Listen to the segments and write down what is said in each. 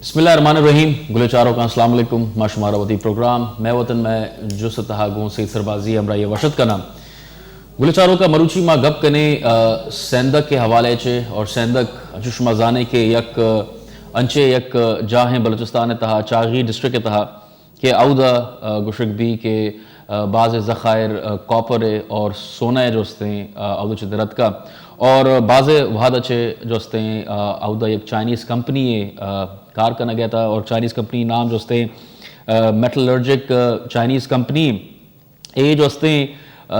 بسم اللہ الرحمن الرحیم۔ گلیں چاروکاں السلام علیکم۔ ما شمارا وتی پروگرام مئے وطن مئے جست ءِ تہا گوں سید سربازی ءِ ہمراہی ءَ وش اتک کناں۔ گلیں چاروکاں، مروچی ما گپ کنیں، آ، سیندک ءِ حوالے چہ، اور سیندک، انچو شما زانے کہ یک، آ، انچیں یک جاہیں بلوچستان ءِ تہا، چاغی ڈسٹرکٹ ءِ تہا کہ اودا، آ، گوشگ بی کہ، آ، باز ذخائر، آ، کاپر ءِ اور سونا ءِ جو استیں، آ، اودا چہ در اتکا اور باز وہد ءَ چہ جو استیں، آ، اودا یک چائنیز کمپنی ءِ، آ، کار کنگ ءَ تھا اور چائنیز کمپنی نام جو استیں، آ، میٹلرجک، آ، چائنیز کمپنی۔ اے جو استیں، آ،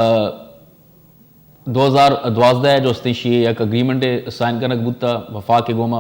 دو ہزار دوازدہ ءَ جو استیں شی یک اگریمنٹ سائن کنگ بوتا وفاق ءِ گوما،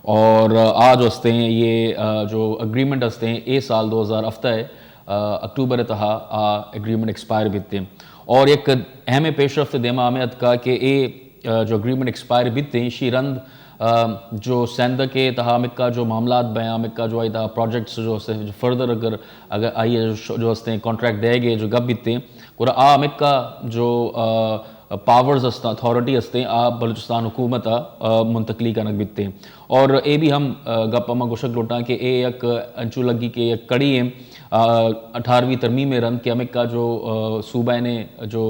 اور آ جو استیں یہ، آ، جو اگریمنٹ استیں اے سال دو ہزار ہفتہ ءِ، آ، اکتوبر ءِ تہا آ اگریمنٹ ایکسپائر بیتیں۔ اور یک اہم پیش رفت دیما ہمیں اتکا کہ اے، آ، جو اگریمنٹ ایکسپائر بیتیں شی رند، آ، جو سیندک ءِ تہا ہمکا جو معاملات بیاں، ہمکا جو آئی تہا پروجیکٹس جو استیں، جو فردر اگر، اگر آئی جو، جو استیں کانٹریکٹ دے گے جو گپ بیتیں، گڑا آ ہمکا جو، آ، پاورز استاں، اتھارٹی استیں، آ بلوچستان حکومت ءَ، آ، منتقلی کنگ بیتیں۔ اور اے بھی ہم، آ، گپ ہم گوشگ لوٹاں کہ اے یک انچو لگی کہ یک کڑی ایں، آ، اٹھارہویں ترمیم ءِ رند کہ ہمکا جو، آ، صوبہ نے جو،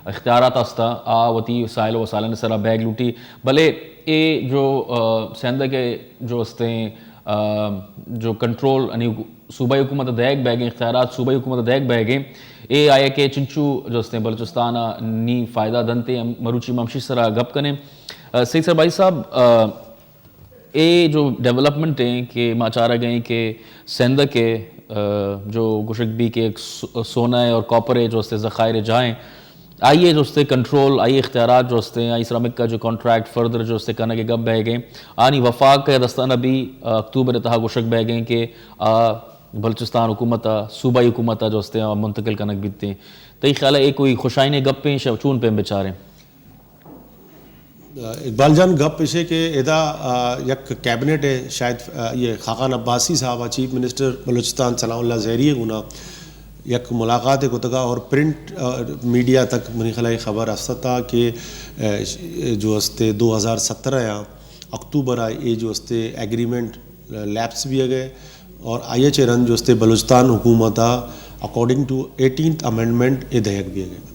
آ، اختیارات استاں، آ وتی وسائل و وسائلانی سرا بیگ لوٹی۔ بلے اے جو، آ، سیندک ءِ جو استیں، آ، جو کنٹرول یعنی صوبائی حکومت ءَ دئیگ بیگیں اختیارات، صوبائی حکومت ءَ دئیگ بیگیں، اے آئی کہ چنچو جو استیں بلوچستان ءَ نی فائدہ دنت ایں، مروچی ما ہمشی سرا گپ کنیں۔ آ، سید سربازی صاحب، آ، اے جو ڈیولپمنٹ ایں کہ ما چارگ ایں کہ سیندک ءِ، آ، جو گوشگ بی کہ ایک سو-، سونا ءِ اور کاپر ءِ جو استیں ذخائر جاہیں، آئی ءِ جو استیں کنٹرول، آئی ءِ اختیارات جو استیں، آئی سرا ہمکا جو کانٹریکٹ فردر جو استیں کنگ ءِ گپ بیگیں، آنی وفاق ءِ دستاں بھی، آ، اکتوبر ءِ تہا گوشگ بیگیں کہ آ بلوچستان حکومت ءَ، صوبائی حکومت ءَ جو استیں آ منتقل کنگ بیتیں۔ تئی خیال ءَ اے کوئی خوشائین ءِ گپ ایں، شہ چون پیم بچاریں؟ اقبال جان، گپ ایش ایں کہ ادا، آ، یک کیبنٹ ءِ شاید، آ، یہ خاقان عباسی صاحب ءَ چیف منسٹر بلوچستان ثناء اللہ زہری ءِ گونا یک ملاقات کتگا اور پرنٹ، آ، میڈیا تک منی خیال ءَ خبر است تھا کہ، آ، جو استے دو ہزار سترہ یا اکتوبر ءَ اے جو استے ایگریمنٹ لیپس بیگ ءَ اور آئی ءَ چہ رند جو استے بلوچستان حکومت ءَ اکارڈنگ ٹو ایٹینتھ امینڈمنٹ اے دئیگ بیگ ءَ۔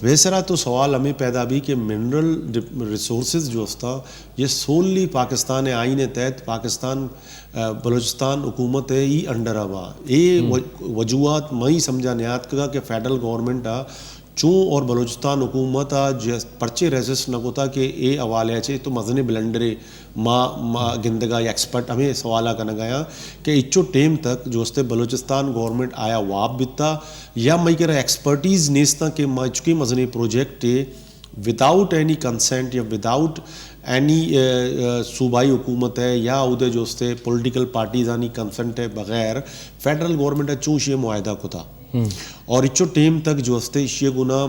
پیسرا تو سوال ہمیں پیدا بی کہ منرل ریسورسز جو استا، یہ سوللی پاکستان ءِ آئین ءِ تحت پاکستان، آ، بلوچستان حکومت ءِ ہی انڈر ءَ با۔ اے و-، وجوہات مئی سمجھا نیاتکگا کہ فیڈرل گورنمنٹ ءَ چوں اور بلوچستان حکومت ءَ جس-، پرچے ریزسٹ نہ کتا کہ اے حوالے ءَ چہ تو مزنیں بلنڈرے ما، ما گندگا یا ایکسپرٹ ہمیں سوال ءَ کنگا یاں کہ اچو ٹیم تک جو استے بلوچستان گورنمنٹ آیا واب بیتا یا مئی کرا ایکسپرٹیز نیستاں کہ ما اچکیں مزنیں پروجیکٹ وداؤٹ اینی کنسنٹ یا وداؤٹ اینی، آ، آ، صوبائی حکومت ءِ یا اودے جو استے پولیٹیکل پارٹیز آنی کنسنٹ ءِ بغیر فیڈرل گورنمنٹ ءَ چوشی معاہدہ کتا۔ اور اچو ٹیم تک جو استے ایشی گنا،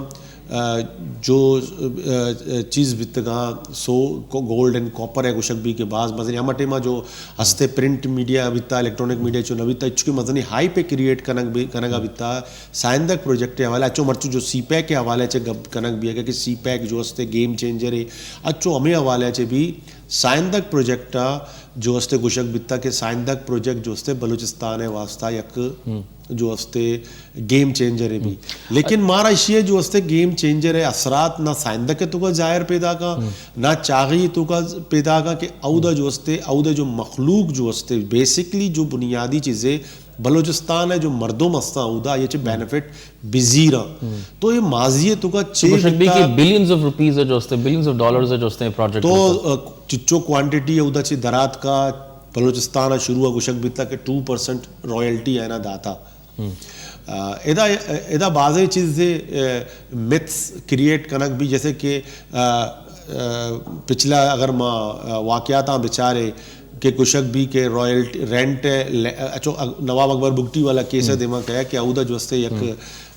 آ، جو، آ، آ، چیز بیتگاں، سو کو-، گولڈ اینڈ کاپر ءِ گوشگ بی کہ باز مزنی ہما ٹیما جو ہستے پرنٹ میڈیا بیتا، الیکٹرانک میڈیا چو نہ بیتا، اچو کہ مزنی ہائپ کریٹ کنگ بی، کنگا بیتا، سائندک پروجیکٹ ءِ حوالہ چو مرچو جو سی پیک ءِ حوالہ چہ گپ کنگ بیگا کہ سی پیک جو استے گیم چینجر ہے، اچو ہمیں حوالہ چہ بھی سائندک پروجیکٹ جو استے گوشگ بیتا کہ سائندک پروجیکٹ جو استے بلوچستان ءِ واسطہ یک جو استے گیم چینجر ہے بھی۔ لیکن مارا ایشی ءِ جو استے گیم چینجر ءِ اثرات نہ سائندک ءِ توکا ظاہر پیدا کا، نہ چاغی ءِ توکا پیدا کا کہ اودا جو استے، اودا جو مخلوق جو استے، بیسکلی جو بنیادی چیزیں بلوچستان ءِ جو مردم استاں اودا، یہ چہ بینیفٹ بزیراں۔ تو یہ ماضی ءِ توکا چے گوشگ بی بیتا کہ بلینز آف روپیز جو استے، بلینز آف ڈالرز جو استے پروجیکٹ تو، ہوتا۔ آ، چچو کوانٹیٹی اودا چہ درات کا بلوچستان ءَ شروع ءَ گوشگ بیتا کہ ٹو پرسنٹ رائلٹی اینا داتا۔ آ، ادا، ادا بازیں چیزے، آ، متھس کریٹ کنگ بی، جیسے کہ، آ، آ، پچھلا اگر ما، آ، واقعاتاں بچارے کہ گوشگ بی کہ رائلٹی، رینٹ ءِ لے-، اچو، اگ-، نواب اکبر بگٹی والا کیس ءِ دیما کہا کہ اودا جو استے یک،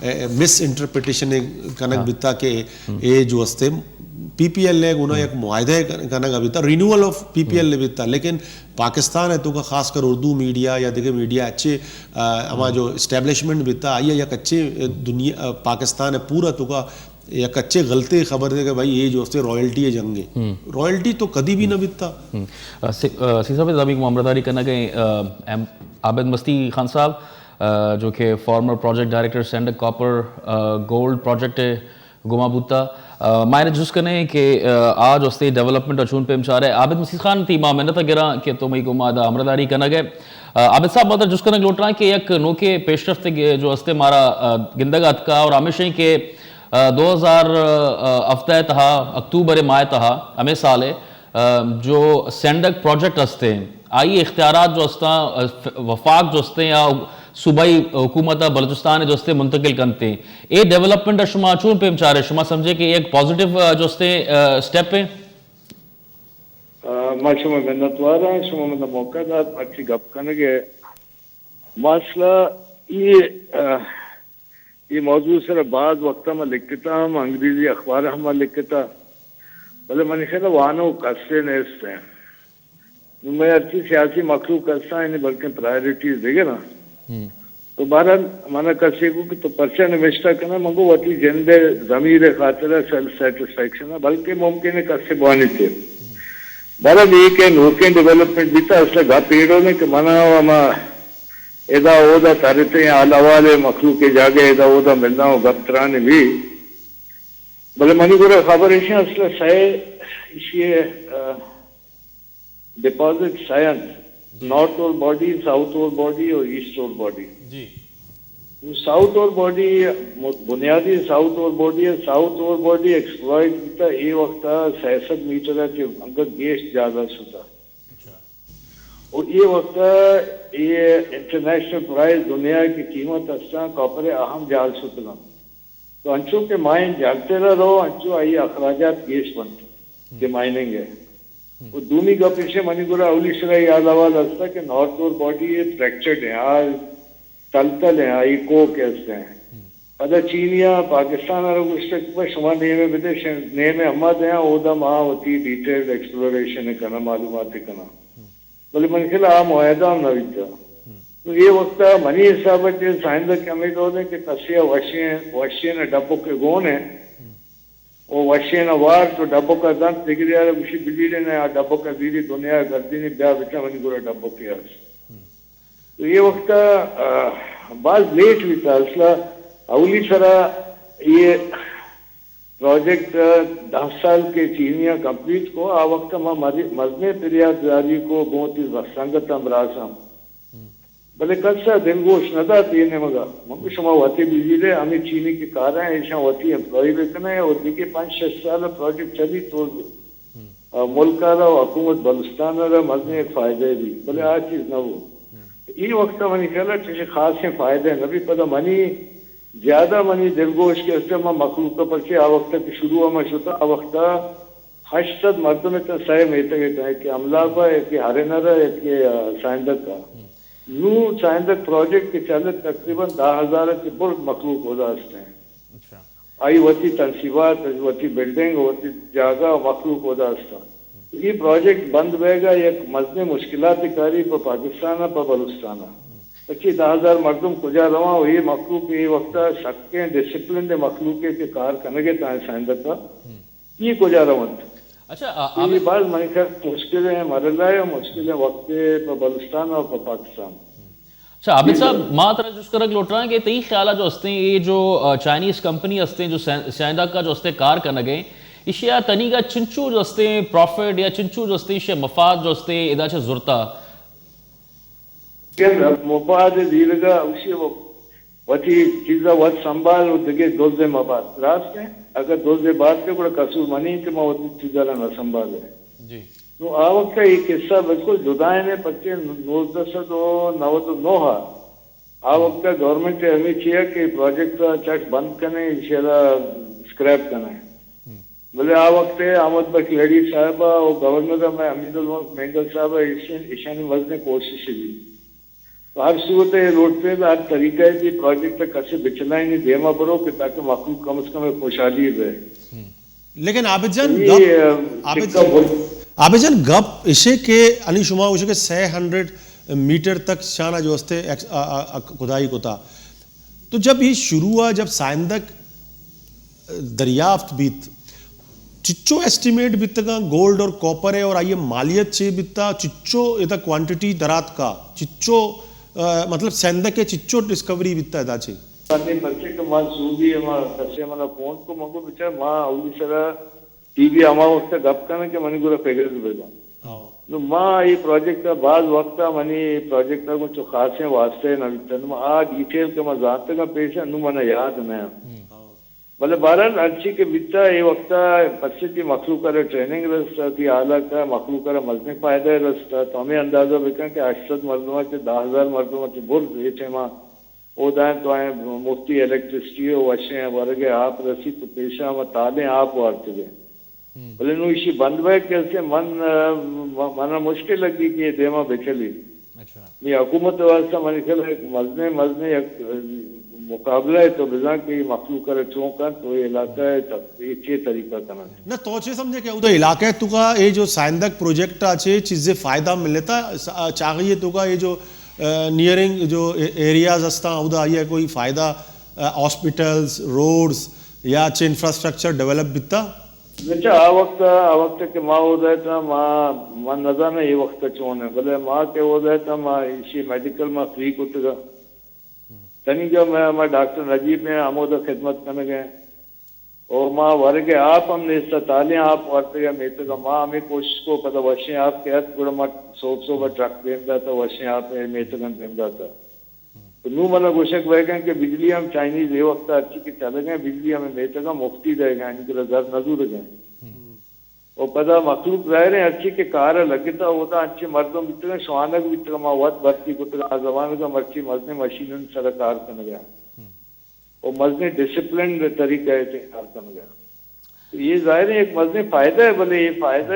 آ، مس انٹرپریٹیشن کنگ بیتا کہ اے جو استے پی پی ایل ءِ گنا یک معاہدہ کن-، کنگ بیتا، renewal of P P L بیتا، لیکن پاکستان ءِ توکا خاص کر اردو میڈیا یا دیگر میڈیا اچے، آ، ہما جو اسٹیبلشمنٹ بیتا، آئی ءَ یک اچے، آ، دنیا، آ، پاکستان ءِ پورا توکا یک اچھے غلطے خبر دے کہ بھائی یہ جو استے رائلٹی ہے جنگ ہے۔ رائلٹی تو کدی بھی نہ بیتا۔ سی صاحب، ابھی ہمراہداری کرنا گئے عابد مستی خان صاحب، جو کہ farmer project director Saindak copper gold project ہے گما بوتا۔ مائر جس کنے کہ آج استے ڈیولپمنٹ اچون پیم چارے۔ عابد مستی خان، تی ما منت گراں کہ تو مئی گما دا ہمراہداری کرنا گئے۔ عابد صاحب، مطلب جس کنگ لوٹاں کہ یک نوکے پیشرفت جو استے مارا گندگ اتکا اور ہمیشہ کہ دو ہزار ہفتہ تہا، اکتوبر ماہ تہا ہمیں سال ہے، جو سینڈک پروجیکٹ ہستے، آئی اختیارات جو ہستاں، وفاق جو ہستے یا صوبائی حکومت بلوچستان جو ہستے منتقل کنتے۔ اے ڈیولپمنٹ شما چون پیم چارے؟ شما سمجھے کہ ایک پازیٹیو جو ہستے سٹیپ ہے؟ ما شما منتوار ہاں، شما من موقع دات مرچی گپ کنگے۔ مسئلہ یہ، یہ موضوع سر بعض وقت ما لکھتا ہم، انگریزی اخبار ہم ما لکھتا، بلے منی خیال وانو کسے نیست ہیں۔ نو میں ہرچی سیاسی مخلوق ہستا، یعنی بلکہ پرائرٹیز دیگر نا۔ تو بہرحال منا کسے کو کہ تو پرچہ نوشتہ کنا، من گو وتی جند ضمیر خاطر سیلف سیٹسفیکشن، بلکہ ممکن ہے کسے بوانی تے۔ بہرحال یہ کہ نوکیں ڈیولپمنٹ بیتا، اصلا گپ ایڑو نے کہ منا و ہما ادا اودا ترتیں حال احوال مخلوق جاگہ ادا اودا ملنا و گپ ترانے بھی۔ بلے منی گورا خبر ایشی اصلا سئے ایشی ڈپازٹ سئے انت، نارتھ اور باڈی، ساؤتھ اور باڈی اور ایسٹ اور باڈی۔ ساؤتھ اور باڈی، بنیادی ساؤتھ اور باڈی ہے، ساؤتھ اور باڈی ایکسپلائٹ بیتا، اے وقت سئے سد میٹر ہے کہ انگت گیش جاگہ شتا۔ و اے وقت اے انٹرنیشنل پرائز دنیا کی قیمت ہستاں کاپر اہم جال شتگاں۔ تو انچو کہ مائن جہلتر ء رو، انچو آئی اخراجات گیش بنت کہ مائننگ ء۔ و دومی گپ ایش منی گورا اولی سرا یہ حال احوال ہستا کہ نارتھ اور باڈی یہ فریکچرڈ ہیں، آ تل تل ہیں، آئی کوک ہست ہیں۔ پدا چینیا پاکستان ء رو گوشتگ کہ شما نیم ء بدے، ش-، نیم ء ہما دیاں، اودا ما وتی ڈیٹیلڈ ایکسپلوریشن کناں، معلومات کناں۔ بلے من خیال آ معاہدہ ہم نہ بیتا۔ تو اے وقت منی حساب ء چہ سائنس کہ ہمیں دور ہے کہ کسے ء وشیں، وشیں ڈبک ء گون ہے۔ او وشیں وار تو ڈبک ء دنت، دگری ء گوشی بلیرے نے آ ڈبک ء زیری دنیا ء گردینی بیا بچا منی گورا ڈبک ء است۔ تو اے وقت ء، آ، باز لیٹ بیتا اصلا اولی سرا یہ پروجیکٹ دہ سال کے چینیا کمپلیٹ کو، آ وقت ما مری-، مزنیں پریات جاری کو، گوں وتی سنگت ہم براس ہم۔ بلے کس ء دلگوش نہ دات اے نیمگا۔ من گو شما وتی بزیرے، ہمیں چینی کے کار ہیں، ایشاں وتی امپلائی بکنے اور دیگه پنچ شش سال پروجیکٹ چلی تو آ، ملک ء را و حکومت بلوچستان ء را مزنیں یک فائدہ بی، بلے آ چیز نہ بو۔ اے وقت ء منی خیال ء چش خاصیں فائدہ نہ بی۔ پدا منی زیادہ منی دلگوش کہ است ما مخلوق ء پرچے آ وقت ء کہ شروع ء ما شتا، آ وقت ء ہشت سد مردم اتاں، سئے میتگ اتاں، یکے املاپ ء، یکے ہرنر ء، یکے، آ، سائندک ء۔ نوں سائندک پروجیکٹ کہ چلت تقریباً دہ ہزار ء چہ برز مخلوق اودا است ہیں۔ آئی وتی تنصیبات، وتی بلڈنگ، وتی جاگہ و مخلوق اودا است۔ اے پروجیکٹ بند بیگ ء یک مزنیں مشکلات کاری پہ پاکستان ء، پہ بلوچستان ء۔ پچی دہ ہزار مردم کجا رواں و اے مخلوق اے وقت ء سکیں ڈسپلنڈ مخلوق ء کہ کار کنگ ء تاں سائندک ء۔ اے کجا رونت؟ اچھا، آ، اے عابد باز منی خیال مشکل ہیں مرحلہ ہے، مشکل ہے وقت ہے پہ بلوچستان اور پہ پاکستان۔ اچھا، عابد صاحب، ما ترا جست کرگ لوٹاں کہ تئی خیال ء جو ہستیں، اے جو، آ، چائنیز کمپنی ہستیں، جو سین-، سائندک کا جو ہستیں کار کنگ ہیں، ایشی ء تنیگا چنچو جو ہستیں پروفٹ یا چنچو جو ہستیں ایشی ء مفاد جو ہستیں ادا چہ زرتا؟ کہ مفاد دیرگا اوشی و-، وتی چیزا وت سنبھال و دگہ دز مبات۔ راست ہیں، اگر دز بات کے گڑا قصور منی کہ ما وتی چیزا را نہ سنبھالے۔ جی۔ تو آ وقت ء اے قصہ بالکل جدا ہے، پرچے نوزدہ سد و نود و نو ء آ وقت ء گورنمنٹ ء ہمے چیا کہ پروجیکٹ ء چٹ بند کنے، ایشی ء را اسکریپ کنے۔ بلے آ وقت ء احمد بخش لڑی صاحب ء و گورنر ء مئے حمید الملک مینگل صاحب ء ایشانی، ایشانی وزن کوشش بھی۔ تو ہر صورت ء اے لوٹتے ہر طریقہ ء بھی پروجیکٹ ء کسے بچلائیں دیما برو کہ تاکہ مخلوق کم از کم خوشحالی بے۔ لیکن عابد جان، گپ، عابد جان، عابد جان، گپ اشے کہ انی شما گوشے کہ سئے ہنڈریڈ میٹر تک شانہ جو استے ایکس-، آ، آ، آ، کھدائی کتا۔ تو جب یہ شروع ہوا، جب سائندک دریافت بیت، چچو ایسٹیمیٹ بیتگاں گولڈ اور کاپر ءِ، اور آئی ءِ مالیت چے بیتا، چچو ادا کوانٹٹی دراتکا، چچو، آ، مطلب سیندک ءِ چچو ڈسکوری بیتا ادا چے؟ پرچے کہ من سوبی ءَ، ما کسے منا فون کو، من گو بچار ما اولی سرا ٹی وی ہما وقت گپ کناں کہ منی گورا فگرز بہ بنت۔ نو ما اے پروجیکٹ ءَ باز وقت ءَ منی پروجیکٹ ءَ گوں چو خاصیں واسطہ نہ بیتگ۔ نو آ ڈیٹیل کہ ما زانتگاں پیش ءَ، نو منا یاد نہ انت۔ بلے بہرحال ہرچی کہ بیتا، اے وقت ءَ پرچے تئی مخلوق ءَ را ٹریننگ رستا، تئی حالت ءَ مخلوق ءَ را مزنیں فائدہ رستا۔ تو ہمے اندازہ بکن کہ ہشت سد مردم ءَ چہ دہ ہزار مردم ءَ چہ برز اے ٹائم ءَ اودا انت، تو آئیں مفتی الیکٹریسٹی و وشیں ورگ ءِ آپ رسیت، تو پیشا ہم تالیں آپ وارتگے۔ بلے نوں ایشی بند بئیگ کہ استیں، من، م-، منا مشکل لگی کہ اے دیما بچلی۔ اچھا۔ نی حکومت ءِ واستہ منی خیال ءَ یک مزنیں، مزنیں یک مقابلہ ءَ تو بزاں کہ اے مخلوق ءَ را چون کنت و اے علاقہ ءَ ت-، اے چے طریقہ کننت۔ نہ، تو چے سمجھے کہ اودا علاقہ ءِ توکا اے جو سائندک پروجیکٹ ءَ چے چیزے فائدہ ملتا، س-، چاغی ءِ توکا اے جو، آ، نیئرنگ جو اے-، ایریاز ہستاں، اودا آئی ءَ کوئی فائدہ، آ، ہاسپٹلز، روڈز یا چے انفراسٹرکچر ڈیولپ بیتا؟ بچا، آ وقت، آ وقت کہ ما اودا اتاں، ما، من نزاناں اے وقت چون ہے، بلے ما کہ اودا اتاں، ما ایشی میڈیکل ما فری کتگا۔ تنیگا ما، ما ڈاکٹر نجیب ہیں، ہمودا خدمت کنگے۔ او ما ورگ آپ ہم نیستا، تالیں آپ وارتگا میتگا۔ ما ہمیں کوشش کو، پدا وشیں آپ کہ ات، گڑا ما سوب سوب ٹرک دیم داتا، وشیں آپ میتگن دیم داتا۔ تو نوں منا گوشگ بئیگ انت کہ بجلی ہم چائنیز اے وقت ءَ ہرچی کہ چلگ ءَ، بجلی ہمے میتگ ءَ مفتی دئیگ ءَ، آنی کرا زر نہ زورگ ءَ۔ و پدا مخلوق ظاہر ہے ہرچی کہ کار ءَ لگتا، اودا انچیں مردم بیتگ انت، شوانگ بیتگ انت، ما وت بھرتی کتگ، آ زمانگ ءَ مرچی مزنیں مشینانی سر ءَ کار کنگ ءَ و مزنیں ڈسپلنڈ طریقہ ءَ چہ کار کنگ ءَ۔ اے ظاہر ہے یک مزنیں فائدہ ہے، بلے اے فائدہ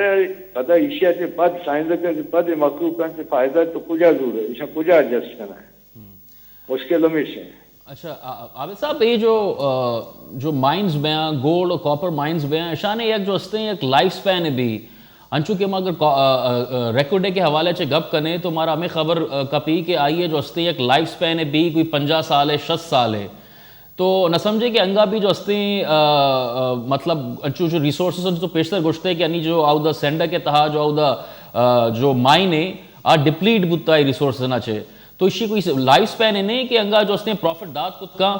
پدا ایشی ءَ چہ پد، سائنس ءَ چہ پد اے مخلوق ءَ چہ فائدہ تو کجا زور ہے، ایشاں کجا ایڈجسٹ کناں؟ مشکل ہمیش ہے۔ اچھا، آ-، آ-، عابد صاحب، اے جو، آ، جو مائنز بیاں، گولڈ و کاپر مائنز بیاں، اشانے یک جو استیں یک لائف سپین بھی، انچو کہ ما اگر کا-، آ، آ، آ، ریکارڈ کے حوالے سے گپ کنے تو مارا ہمیں خبر، آ، کپی کہ آئی ہے جو استیں یک لائف سپین بھی کوئی پنجاہ سال ہے، شست سال ہے۔ تو نہ سمجھے کہ انگا بھی جو استیں، آ، آ، مطلب، انچو جو ریسورسز انچو تو پیشتر گوشتے کہ انی جو آودا سینڈک ءِ تہا جو آودا، آ، جو مائن ہے، آ ڈپلیٹ بوتا ہے ریسورسز نا چے۔ تو اشی کوئی لائف سپین ہے نہیں کہ انگا جو استیں پروفٹ دات کت کا؟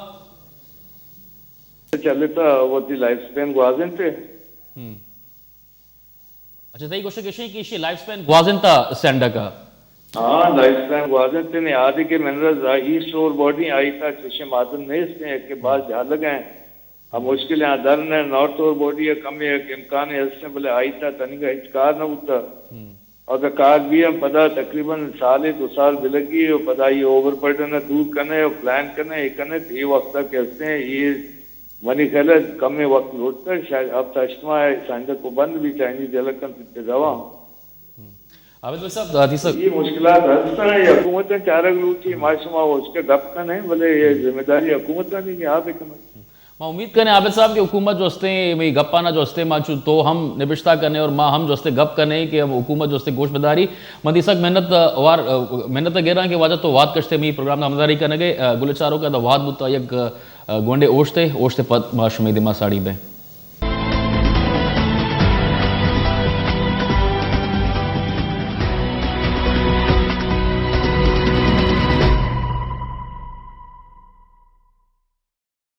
چلتا وتی لائف سپین گوازینتے۔ اچھا، تئی گوشگ اش انت کہ ایشی لائف سپین گوازینتا سینڈک ءَ؟ ہاں، لائف سپین گوازینت نے۔ آدگہ منرلز، ایسٹ اور باڈی، آئی تہا چوشیں معدن نیست ہیں کہ باز جہلگ ہیں۔ اب مشکل ہیں، در نے نارتھ اور باڈی ہے، کم یک امکان ہے ہست ہیں، بلے آئی تہا تنیگا ہچ کار نہ بوتا۔ اور اگر کار بھی ہم پدا تقریباً سالے دو سال بلگی اور پدا یہ اوور برڈن ہے دور کنے اور پلان کنے، یہ کنے، تو یہ وقت تک ہست ہیں، یہ منی خیال ءَ کمیں وقت لوٹتگ، شاید ہپت ہشت ماہ ءَ سائندک ءَ بند بی، چائنیز جلک انت تے رواں۔ عابد بھائی صاحب، داتی صاحب۔ یہ مشکلات ہستاں، یہ حکومت ءَ چارگ لوٹی، ما شما اس کے گپ کنیں، بلے یہ ذمہ داری حکومت ءَ نہیں، آپ کنیں۔ ما امید کنیں عابد صاحب کہ حکومت جو ہستے، مئی گپانا جو ہستے، ما چو تو ہم نبشتہ کنے اور ما ہم جو ہستے گپ کنے کہ ہم حکومت جو ہستے گوش بداری۔ من دی سک منت وار، منت گراں کہ واجہ تو وات کشتے مئی پروگرام ءَ ہمداری کنگے، گل چارو کا دا وات بوتا یک گونڈے اوشتے، اوشتے پد ما شمے دیما ساڑی بیں۔